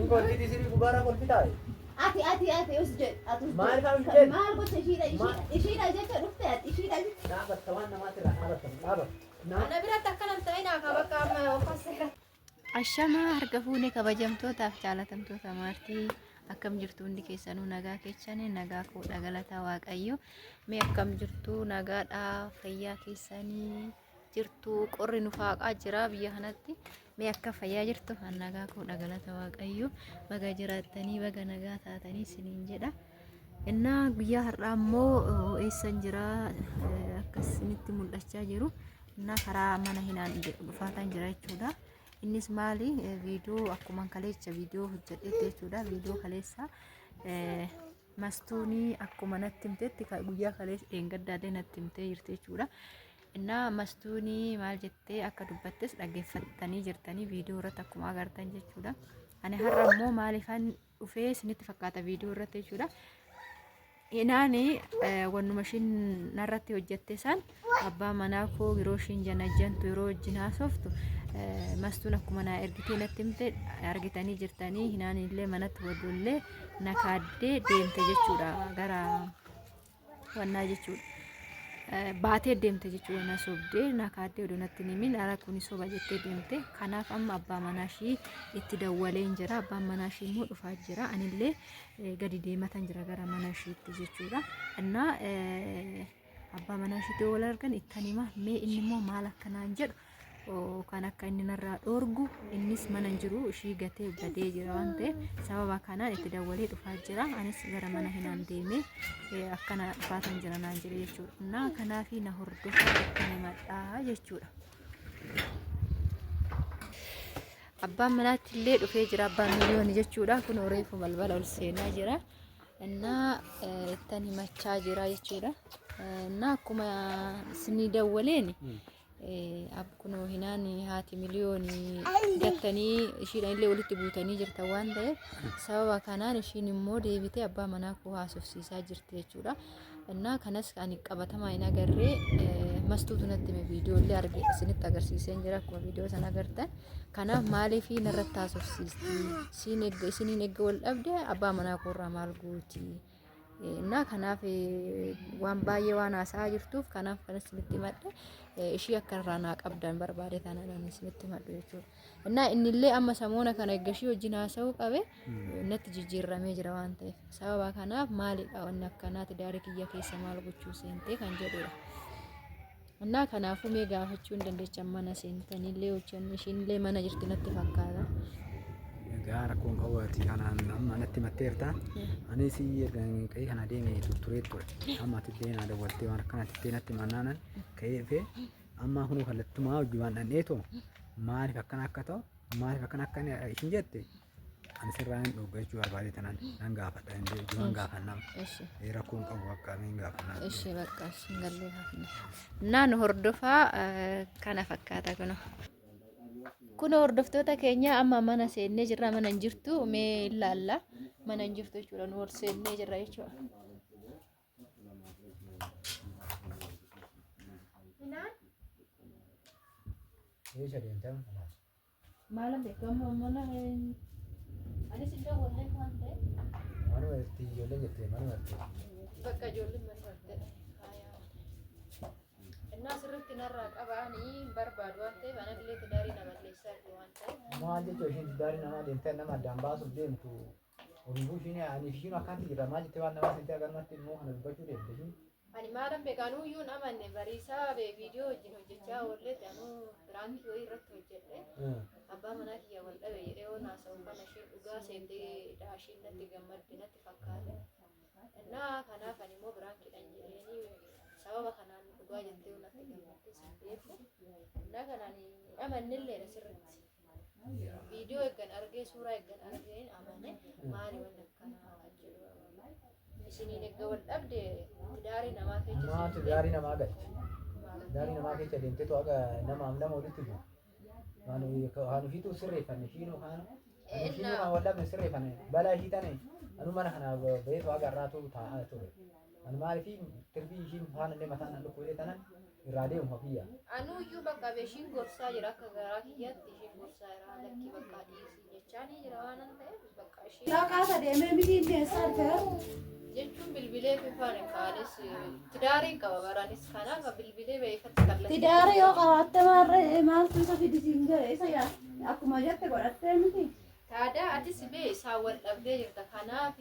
Hin kolfiti sirii gubaara kolfitaa? Ati ati ati us jedh ati us Maal jedh. kan us jedhu? Maal gocha ishiidha Maal? ishiidha ishiidha jecha dhufte ati ishiidha jecha. Dhaabatta waan namaatti irraa dhaabatta dhaabatta. Ana biratti akkana hin ta'inaa ka bakka amma yookaan seera. Ashamaa harka fuune kabajamtootaaf jaalatamtoota maartii akkam jirtu hundi keessanuu nagaa keessanii nagaa koodha galataa waaqayyo mee akkam jirtu nagaadha fayyaa keessanii jirtu qorri nu faaqaa jira biyya kanatti mee akka fayyaa jirtu an nagaa koodha galata waaqayyo baga jiraattanii baga nagaa taatanii isiniin jedha innaa guyyaa har'aa immoo eessan jira akka isinitti mul'achaa jiru innaa karaa mana hinaan dhufaataan jira jechuudha innis maali viidiyoo akkuma kaleessa viidiyoo hojjedhetti jechuudha viidiyoo kaleessa mastuunii akkuma natti himtetti guyyaa kaleessa dheengaddaallee natti himtee jirti jechuudha. Innaa mastuunii maal jettee akka dubbattes dhaggeeffattanii jirtanii viidiyoo irratti akkuma agartan jechuudha. Ani har'a immoo maaliifan dhufee isinitti fakkaata viidiyoo irratti jechuudha. Inaani wannuma ishiin narratti hojjette san abbaa manaa koo yeroo ishiin janajjantu yeroo wajjin haasoftu mastuun akkuma naa ergitee natti himte argitanii jirtanii hinaan illee manatti wal na kaaddee deemte jechuudha gara wannaa jechuudha. Baatee deemte jechuudha na sobdee na kaaddee odoo natti hin himin ara kuni soba jettee deemte. Kanaaf amma abbaa manaa ishii itti dawwaleen jira. Abbaan manaa ishii immoo dhufaa jira. Anillee gadi deematan jira gara mana ishiitti jechuudha. Innaa abbaa manaa ishiitti yoo wal argan ittan hima. Mee inni immoo maal akka naan jedhu kan akka inni narraa dhoorgu innis mana hin jiru ishii gatee badee jira waan ta'eef sababa kanaan itti dawwalee dhufaa jira anis gara mana hinaan deemee akkana dhufaatan jira naan jedhe jechuudha innaa kanaafi na hordofaa ittiin himadhaa jechuudha. Abbaan manaatti illee dhufee jira abbaan miliyoonii jechuudha kun reefu balbala ol seenaa jira innaa ittan himachaa jira jechuudha innaa akkuma isinii dawwaleen Kunoo hinaan haati miliyoonii gattanii ishiidhaan illee walitti buutanii jirtan waan ta'eef sababa kanaan ishiin immoo deebitee abbaa manaa koo haasofsiisaa jirti jechuudha. Innaa kanas ani qabatamaa hin agarree mastuutu natti hime viidiyoo illee arge isinitti agarsiiseen jira akkuma viidiyoo sana agartan. Kanaaf maaliif narratti haasofsiisti? Isiin egga isiniin egga wal dhabde abbaa manaa koorraa maal gooti? Innaa kanaaf waan baay'ee waan haasa'aa jirtuuf kanaaf kan isinitti himadhe ishii akka irraa naa qabdan barbaade taanaan ani isinitti himadhu jechuudha. Innaa innillee amma samoona kana erga ishii wajjin haasa'uu qabe natti jijjiirramee jira waan ta'eef sababa kanaaf maalidha wanni akkanaati daarii kiyya keessa maal gochuu seentee kan jedhudha. Innaa kanaafuu mee gaafachuu hin dandeechan mana seentanillee hojjanne ishiinillee mana jirti natti fakkaata. Egaa rakkoon qabu ati kanaan amma natti himatteerta. Anis erga qe'ee kana deeme turee ture. Amma ati illee naa dawwaltee waan akkanatti illee natti himannaanan ka'ee dhufee amma kunuu kallattumaa hojii waan dhandheetoo maaliif akkana akka ta'u maaliif akkana akka ishiin jette Ani sirraa hin dhugga jechuu barbaade tanan nan gaafadha hin beeku nan gaafannam. Eshi. Rakkoon qabu akka hin gaafannam. Eshi bakka hin gallee gaafannam. Naan hordofaa kana fakkaata kuno. Kun hordoftoota keenya amma mana seennee jirra mana hin jirtu mee ilaalla mana hin jirtu jechuudha nu ol seennee jirra jechuudha. Eessa deemtee amma? Maalan beeku amma mana anis hin dawwalleef waan ta'eef. Manuma irti ijoolleen jette manuma irti. Bakka ijoolleen manuma irtedha. Innaa sirriitti narraa qabaanii hin barbaadu waan ta'eef anallee tidaarii na balleessaa jiru waan ta'eef. Maal jechuun ishiin tidaarii namaa deemtee nama addaan baasuuf deemtu ofiifuu ishiin ani ishiin akkanatti jirra maal jettee waan namaa seentee agarumatti immoo kana dubbachuu deemte ishiin. Ani maalan beeka anuu iyyuu hin amanne bariisaa bee viidiyoo wajjin hojjechaa oolleeti anuu piraankii wayii irratti hojjedhe abbaa manaa kiyya wal dhabe jedhee yoon haasa'u kana isheen dhugaa seentee daashiin natti gammadde natti fakkaate. Innaa kanaaf ani immoo piraankiidhaan jedheeni sababa kanaan dhugaa jettee natti gammadde sin beeku. Innaa kanaan hin amannelleedha sirriitti. Viidiyoo eeggan argee suuraa eeggan argeen amane maali wanni akkanaa kan jedhu. Isiniin eegga wal dhabde tidaarii namaa keessa Maal tidaarii namaa galche? Tidaarii namaa keessa deemteetu haga namaaf nama walitti bu'u. Waan ofiitu sirreeffanne ishiinuu kaan ishiinuu kan wal dhabne sirreeffanne balaa ishii tane anu mana kana baheetu haga har'aatu taa'aa ture. Ani maaliif tirfii ishiin faana illee mataan na dhukkubee tanan Irraa deemu hafiyya. Anuyyuu bakka ishiin gorsaa jira akka garaa kiyyaatti ishiin gorsaa jira lakkii bakka dhiisii jechaanii jira waan ta'eef bakka ishiin Laqaasa deemee miti inni eessaa argaa? jechuun bilbilee fifaan kaanis tidaariin qaba baraanis kanaaf bilbilee beekatti kallattii. Tidaara yoo qabaatte maarree maaltu isa fidisiin jedhe isa yaa akkuma jette godhattee miti. Taadaa atis bee isaan wal dhabdee jirta kanaaf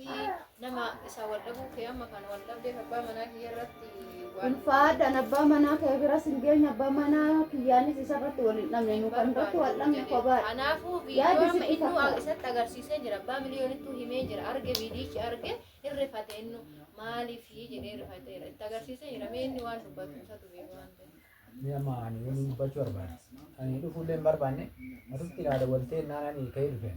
nama isaan wal dhabuu kee amma kana wal dhabdee abbaa manaa kiyya irratti waan Ulfaadhaan abbaa manaa kee biras hin geenye abbaa manaa kiyyaanis isarratti wal hin dhabne nu kan irratti wal dhabne kophaadha. Kanaafuu Yaadi viidiyoo amma sitti innuu fakkaata. isatti agarsiisee jira. Abbaa miliyoonittuu himee jira. Arge viidiyichi arge hirrifate innu maaliif jedhee hirrifateera. Itti agarsiisee jira. Mee inni waan dubbatu isatu beeku waan ta'eef. Ni amma ani yoon dubbachuu barbaade. Ani dhufuullee hin barbaanne atutti ilaala waltee naan ani ka'ee dhufe.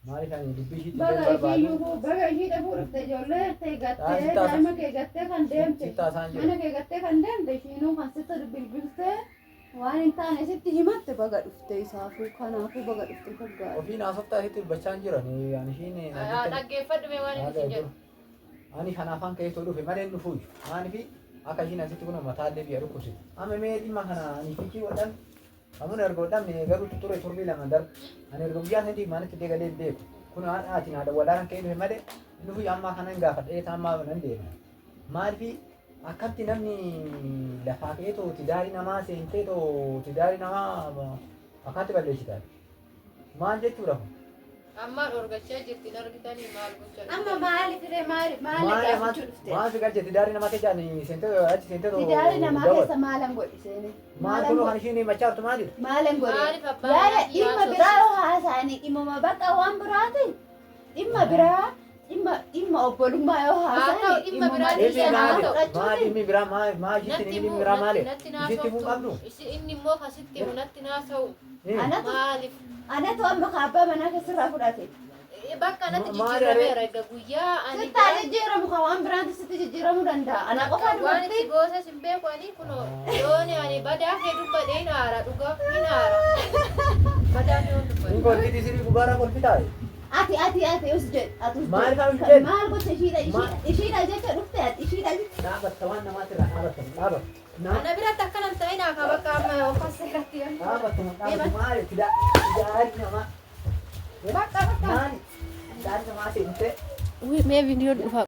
Maaliif ani dubbii ishiitti illee Baga hin barbaadu. ishiiyyuu baga ishii dhabuu dhufte ijoollee ta'e gattee daa'ima kee gattee kan deemte Sitti haasaan jira. mana kee gattee kan deemte ishiinuu kan sitti bilbiltee waan hin taane sitti himatte baga dhufte isaafuu kanaafuu baga dhufte faggaadha. Ofiin haasoftaa isitti dubbachaa hin jiru. Ani ani ishiin Dhaggeeffadhu mee waan inni si jedhu. Ani kan afaan ka'ee too dhufe malee hin dhufuuyu. Maaliif akka ishiin asitti kun mataallee biyya dhukkubsitu. Amma mee dhimma kana ani fichii godhan amun erga godhamne garuu ture turbii lama darbu. Ani erga guyyaa sadii manatti illee galee hin beeku. Kun haadhaatiin haadha walaa kan ka'ee dhufe malee hin dhufuuyu amma kana hin gaafadhee amma nan deema. Maaliif akkatti namni lafaa ka'ee too tidaarii namaa seentee too tidaarii namaa akkaatti balleessitaa. Maal jechuudha kun? Amma dhorgachaa jirti hin argitanii maal gochaa Amma maali firee maali maali gaafachuu dhufte? Maal si galche tidaarii namaa keessa ani seentee achi seentee too Tidaari namaa keessa maalan godhi seene? Maal kun kan ishiin himachaa jirtu maali? Maalan godhe? Maaliif abbaa Yaada manaa dhimma kiyyaa biraa yoo haasa'anii dhimmuma bakka waan biraati. Dhimma biraa dhimma dhimma obbolummaa yoo Haa ta'u, haasa'anii dhimma biraa Dhimmi dhiisee haa maali? ta'u. Maali dhimmi biraa maal maal ishiitti Natti dhimmi himuu biraa maali? natti Ishiitti himuu qabdu? naasoftu. Isi inni immoo kasitti himu natti naasa'u. Anatu Maaliif? anatu amma ka abbaa manaa keessarraa fudhate. Bakka natti Maali jijjiirameera egaa guyyaa ani Sittaa jijjiiramu ka waan biraatti sitti jijjiiramuu danda'a. Ana qofa waan dubartii itti goosas hin beeku ani kunoo yooni ani badaa kee dubbadhe hin aara dhugaa hin aara. Badaa kee yoon dubbadhe. Inni kolfiti sirii gubaarraa kolfitaa'e. ati ati ati us jedh ati us Maal jedh. kan jedhu? Maal gocha ishiidha Maal- ishiidha jecha dhufte ati ishiidha jecha. Dhaabatta waan namaatti irraa dhaabatta dhaabatta. Ana biratti akkana hin ta'in haa bakka amma of seeratti yoo. Dhaabattu dhaabattu maali tidaarii namaa Bakka bakka. maali tidaarii namaa seentee Mee viidiyoon dhufa.